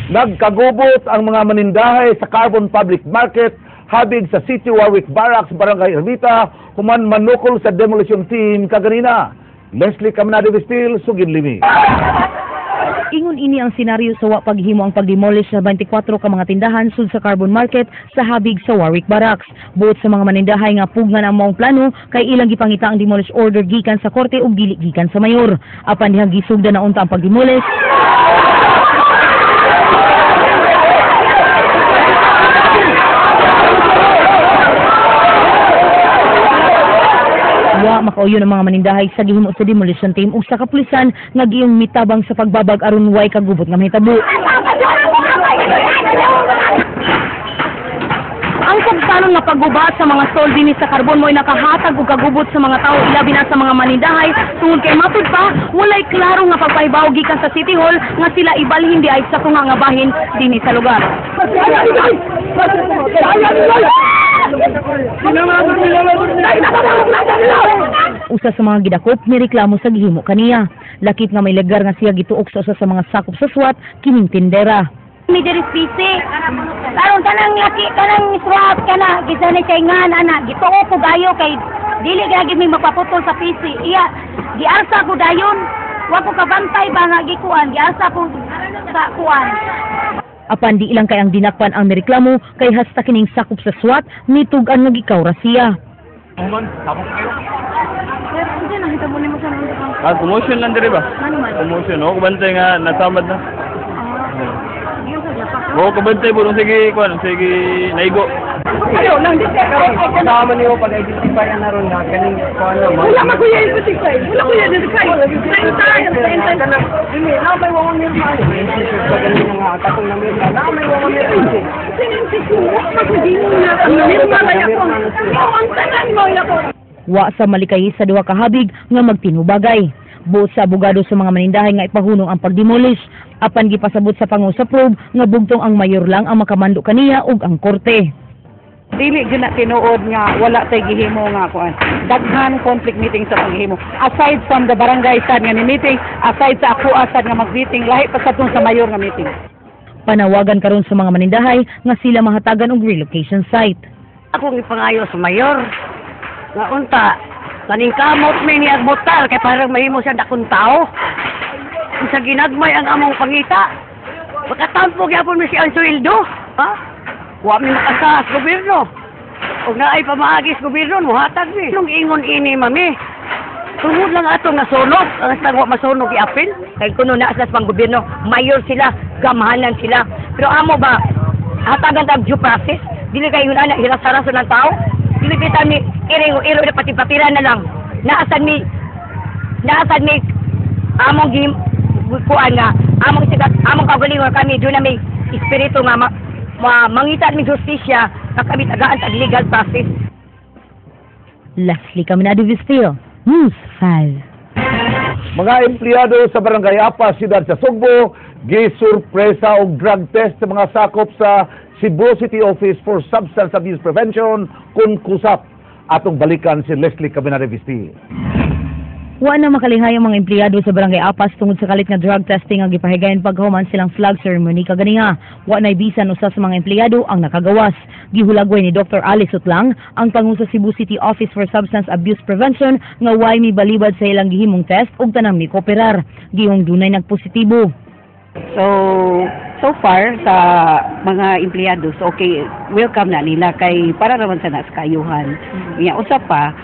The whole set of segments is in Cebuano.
Nagkagubot ang mga manindahay sa Carbon Public Market habig sa City Warwick Barracks, Barangay Ermita, human manukol sa demolition team kaganina. Leslie Caminade Vestil, sugid limi. Ingon ini ang senaryo sa wa paghimo ang pagdemolish sa 24 ka mga tindahan sud sa Carbon Market sa habig sa Warwick Barracks. Buot sa mga manindahay nga pugnan ang maong plano kay ilang gipangita ang demolish order gikan sa korte ug dili gikan sa mayor. Apan dihang gisugdan na unta ang pagdemolish, wa makauyon ang mga manindahay sa gihimo sa demolition team ug sa kapulisan nga giyong mitabang sa pagbabag aron way kagubot nga mahitabo. Ang kabsanon nga pagguba sa mga stall dinhi sa Carbon mo'y nakahatag og kagubot sa mga tao, ilabi na sa mga manindahay, tungod kay matud pa walay klaro nga pagpahibaw gikan sa City Hall nga sila ibalhin di ay sa tunga nga bahin dinhi sa lugar. Usa sa mga gidakop nireklamo sa gihimo kaniya. Lakip nga may legar nga siya gituok sa usa sa mga sakop sa SWAT kining tindera. Mi diri PC. Karon kanang laki kanang SWAT kana gisan ni siya nga ana gituo ko gayo kay dili gagi mi mapaputol sa PC. Iya giarsa ko dayon. Wa ko kabantay ba nga gikuan, giarsa ko sa kuan. Apan di ilang kay ang dinakpan ang nireklamo kay hasta kining sakop sa SWAT mitug-an nga gikaw ra siya. Ah, commotion lang diri ba? Commotion, oh, kabantay nga nasamad na. Oo, kabantay po nung sige, kuan, sige, naigo. Kasama niyo pag-identify na ron na ganing kuan na. Wala man kuya identify. Wala kuya identify. Sa entire. Dili na may wawang mirma. Sa ganing nga katong na mirma. Na may wawang mirma. Ang tanan mo ako. Wa sa malikay sa duha ka habig nga magtinubagay. Buot sa abogado sa mga manindahay nga ipahunong ang pagdemolish. Apan gipasabot sa pangu sa probe nga bugtong ang mayor lang ang makamando kaniya ug ang korte. Dili gyud na tinuod nga wala tay gihimo nga kuan. Daghan conflict meeting sa paghimo. Aside from the barangay sad nga ni meeting, aside sa ako sad nga mag-meeting, lahi pa sad tong sa mayor nga meeting. Panawagan karon sa mga manindahay nga sila mahatagan og relocation site. Akong ipangayo sa mayor nga unta kaning kamot mi ni agbutal kay parang mahimo siya dakong tao. Sa ginagmay ang among pangita. Makatampo gyapon mi si ang sweldo, ha? Wa mi makasa sa gobyerno. Ug naay pamaagi sa gobyerno muhatag mi. Nung ingon ini mami, tungod lang ato nga sunog, ang hasta wa masunog iapil. Kay kuno na sila sa panggobyerno, mayor sila, gamhanan sila. Pero amo ba, hatagan tag due process, dili kayo na hiras-harason ng tao. Dili kita mi iring iro na pati papira na lang. Naasan mi among gim kuan nga among sigat among kaugalingon kami do na may espiritu nga mangita mi justisya nga kami tagaan tag legal process. Leslie Caminade Vistil, News 5. Mga empleyado sa Barangay Apa, siyudad sa Sugbo, gisurpresa og drug test sa mga sakop sa Cebu City Office for Substance Abuse Prevention kun kusap. Atong balikan si Leslie Caminade Vistil. Wa na makalihay ang mga empleyado sa Barangay Apas tungod sa kalit nga drug testing ang gipahigayon paghuman silang flag ceremony kaganiha. Wa nay bisan usa sa mga empleyado ang nakagawas. Gihulagway ni Dr. Alice Utlang ang pangu sa Cebu City Office for Substance Abuse Prevention nga way mibalibad sa ilang gihimong test ug tanang mikooperar. Gihong dunay nagpositibo. So far sa mga empleyado, so okay, welcome na nila kay para naman sa nas kayuhan. Unya usa pa,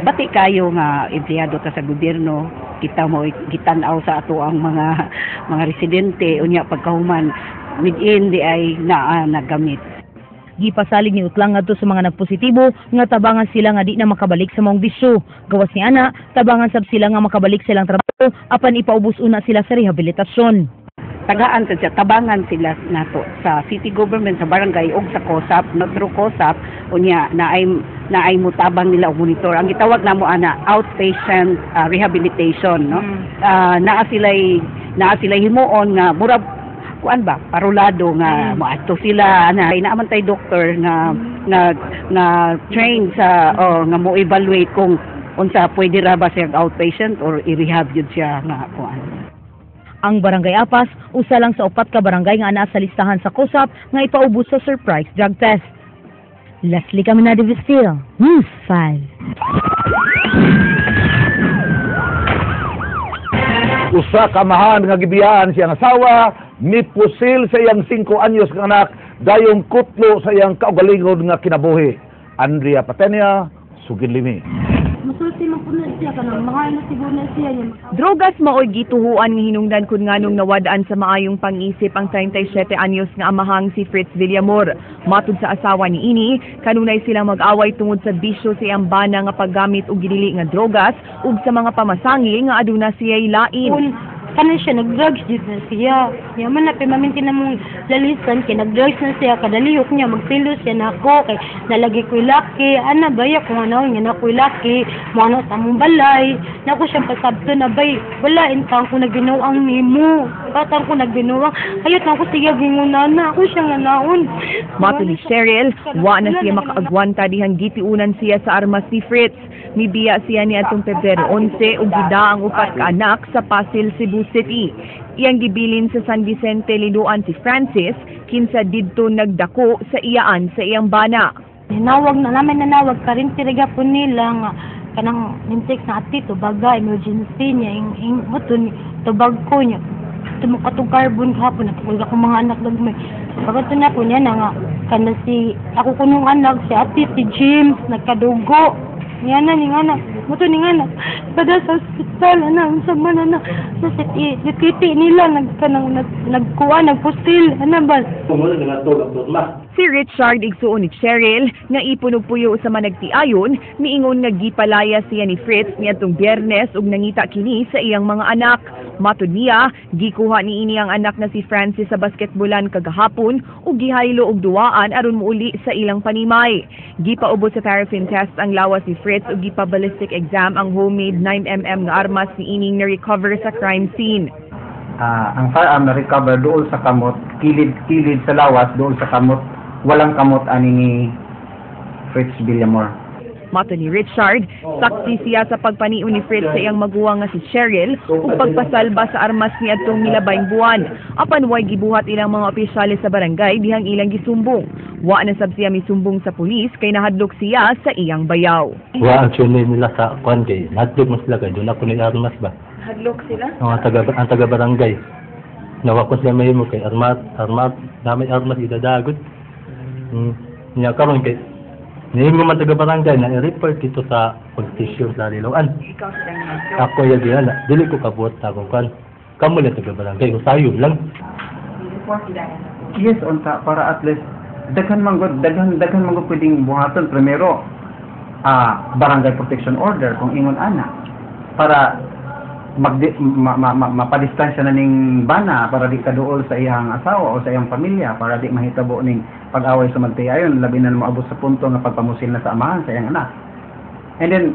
bati kayo nga empleyado ta sa gobyerno, kita mo gitan-aw sa ato ang mga residente unya pagkahuman within di ay naa nagamit. Gipasalig ni Utlang ngadto sa mga nagpositibo nga tabangan sila nga di na makabalik sa maong bisyo. Gawas ni ana, tabangan sab sila nga makabalik silang trabaho apan ipaubos una sila sa rehabilitasyon. Tagaan sa siya, tabangan sila nato sa city government, sa barangay ug sa COSAP, no, through COSAP unya naay mutabang nila og monitor. Ang gitawag namo ana outpatient rehabilitation, no. Naa sila'y himuon nga murag kuan ba parulado nga moadto sila ana kay naa man tay doktor nga trained sa o nga mo evaluate kung unsa pwede ra ba siya outpatient or i-rehab yun siya nga kuan. Ang Barangay Apas, usa lang sa upat ka barangay nga naa sa listahan sa KOSAP nga ipaubos sa surprise drug test. Leslie Caminada Vestil, News 5. Usa ka amahan nga gibiyaan siyang asawa, mipusil sa iyang 5 anyos nga anak, dayong kutlo sa iyang kaugalingon nga kinabuhi. Andrea Patenia, sugid limi. Musulti man po na siya kanang mahal na siguro na siya niya. Drogas maoy gituhuan nga hinungdan kun nganong nawad-an sa maayong pang-isip ang 37 anyos nga amahang si Fritz Villamor. Matud sa asawa ni ini, kanunay silang mag-away tungod sa bisyo sa iyang bana nga paggamit og gidili nga drogas ug sa mga pamasangil nga aduna siya'y lain. Kung kanan siya nag-drugs jud na siya. Niya man na pimaminti na mong lalisan kay nag-drugs na siya, kadalihok niya magsilos siya nako kay nalagi ko'y laki, ana baya kung ano nga na ko'y laki, mo ano sa among balay. Nako siyang pasabto na bay, wala intang ko nagbinuang nimo. Batang ko nagbinuang, hayot na ko siya gingunana, ako siyang nanaon. Mato ni Cheryl, wa na siya makaagwanta dihang gitiunan siya sa armas ni Fritz. Mibiya siya ni atong Pebrero 11 ug gida ang upat ka anak sa Pasil, Cebu City. Iyang gibilin sa San Vicente Liloan si Francis, kinsa didto nagdako sa iyaan sa iyang bana. Ninawag na namin, nanawag ka rin tiriga po nila nga kanang nintext na ati tubaga emergency niya ing ing buton tubag ko niya tumukatong carbon kahapon natulog ako mga anak gagmay pagkato na ko niya na nga kana si ako kunong anak si ati si James nagkadugo niya na ni nga na muto ni nga na pada sa ospital ana unsa man ana sa si titi nila nagkanang nagkuha nagpusil ana ba. Si Richard, igsuon ni Cheryl, nga ipon og puyo sa Managtiayon, miingon nga gipalaya siya ni Fritz niadtong Biyernes ug nangita kini sa iyang mga anak. Matud niya, gikuha niini ang anak na si Francis sa basketbolan kagahapon ug gihaylo og duwaan aron muuli sa ilang panimay. Gipaubos sa paraffin test ang lawas ni Fritz ug gipa-ballistic exam ang homemade 9 mm nga armas ni ining na-recover sa crime scene. Ang firearm na recover dool sa kamot, kilid-kilid sa lawas, dool sa kamot, walang kamot ani ni Fritz Villamor. Mato ni Richard, saksi siya sa pagpanion ni Fritz sa iyang maguwang nga si Cheryl ug pagpasalba sa armas ni adtong milabayng buwan. Apan way gibuhat ilang mga opisyales sa barangay dihang ilang gisumbong. Wa na sab siya misumbong sa pulis kay nahadlok siya sa iyang bayaw. Wa actually nila sa kwan kay nahadlok man sila kay doon ako ni armas ba. Hadlok sila? Ang taga barangay. Nawa ko sila mahimo kay armas armas na may armas idadagot. Nya karon kay nihimo man taga barangay na i-report dito sa police station sa Liloan. Ako ya diyan na dili ko kabuot sa akong kwan. Kamo lang taga barangay usayo lang. Yes, unta para at least daghan man gud, daghan daghan man gud pwedeng buhaton. Primero, barangay protection order kung ingon ana para magdi, ma, ma, ma, mapadistansya na ning bana para di kaduol sa iyang asawa o sa iyang pamilya, para di mahitabo ning pag-away sa magtiayon, labi na moabot sa punto nga pagpamusil na sa amahan sa iyang anak. And then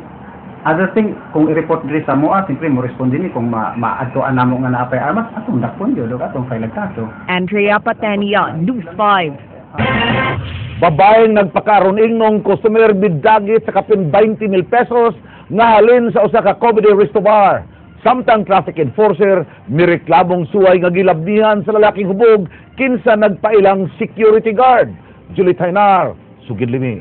other thing, kung i-report diri sa moa, siyempre mo responde ni kung maadtoan namo nga naa pay armas, atong dakpon gyud ug atong file kaso. Andrea Patenia, News 5. Babaeng nagpakaron ingnong customer bidagit sa kapin 20 mil pesos nga halin sa usa ka comedy resto bar. Samtang traffic enforcer mireklamong suway nga gilabnihan sa lalaking hubog kinsa nagpailang security guard. Julie Tainar, sugid limi.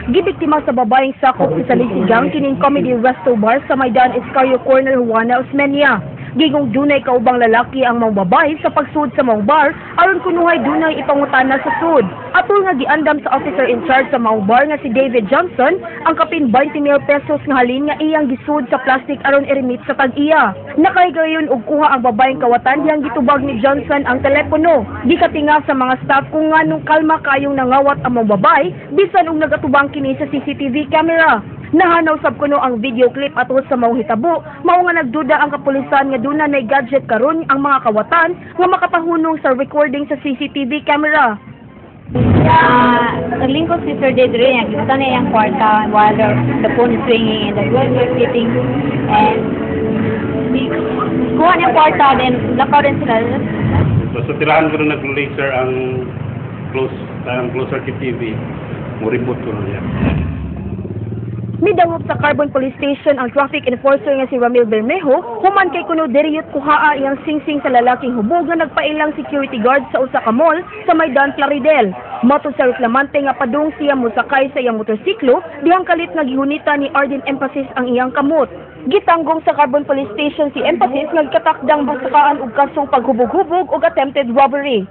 Gibiktima sa babaeng sakop sa Salisigang kining comedy resto bar sa Maidan Escario Corner, Juana Osmeña. Gigong dunay kaubang lalaki ang mga babae sa pagsud sa maong bar aron kunuhay dunay ipangutana sa sud. Atol nga giandam sa officer in charge sa maong bar nga si David Johnson ang kapin 20 mil pesos nga halin nga iyang gisud sa plastic aron i-remit sa tag-iya. Nakahigayon og kuha ang babaeng kawatan diyang gitubag ni Johnson ang telepono. Gikatinga sa mga staff kung nganong kalma kayong nangawat ang mga babae bisan og nagatubang kini sa CCTV camera. Nahanaw sab kuno ang video clip atol sa maong hitabo, mao nga nagduda ang kapulisan nga duna nay gadget karon ang mga kawatan nga makapahunong sa recording sa CCTV camera. Naglingkod si Sir Dedre niya, kita niya yung kwarta while the phone is ringing and the girls were sitting and kuha niya kwarta, then lakaw din sila. So, sa tirahan ko na nag-laser ang close circuit TV, mo reboot ko na niya. Midangop sa Carbon Police Station ang traffic enforcer nga si Ramil Bermejo human kay kuno deriyot kuhaa iyang singsing sa lalaking hubog nga nagpailang security guard sa usa ka mall sa Maidan, Plaridel. Matod sa reklamante nga padung siya mosakay sa iyang motorsiklo dihang kalit nga gihunita ni Arden Emphasis ang iyang kamot. Gitanggong sa Carbon Police Station si Emphasis nga gikatakdang basakaan og kasong paghubog-hubog ug attempted robbery.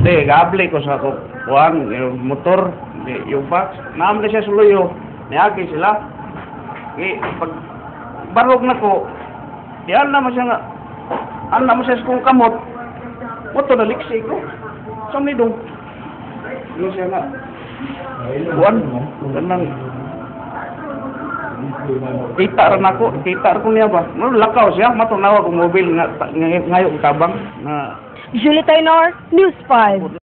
Di, gabli ko sa kuan, yung motor, di, yung box. Naam na siya suluyo. Niagi sila. Di, pag barog na ko, di alam mo siya nga, alam mo siya sa kong kamot. Moto na liksi ko. Sa ni dong. Ano siya nga, kuan, kanang kita ra nako, kita ra ko niya ba. Mo lakaw siya, matunawa ko mobile nga ngayo tabang na. Julie Taynor, News 5.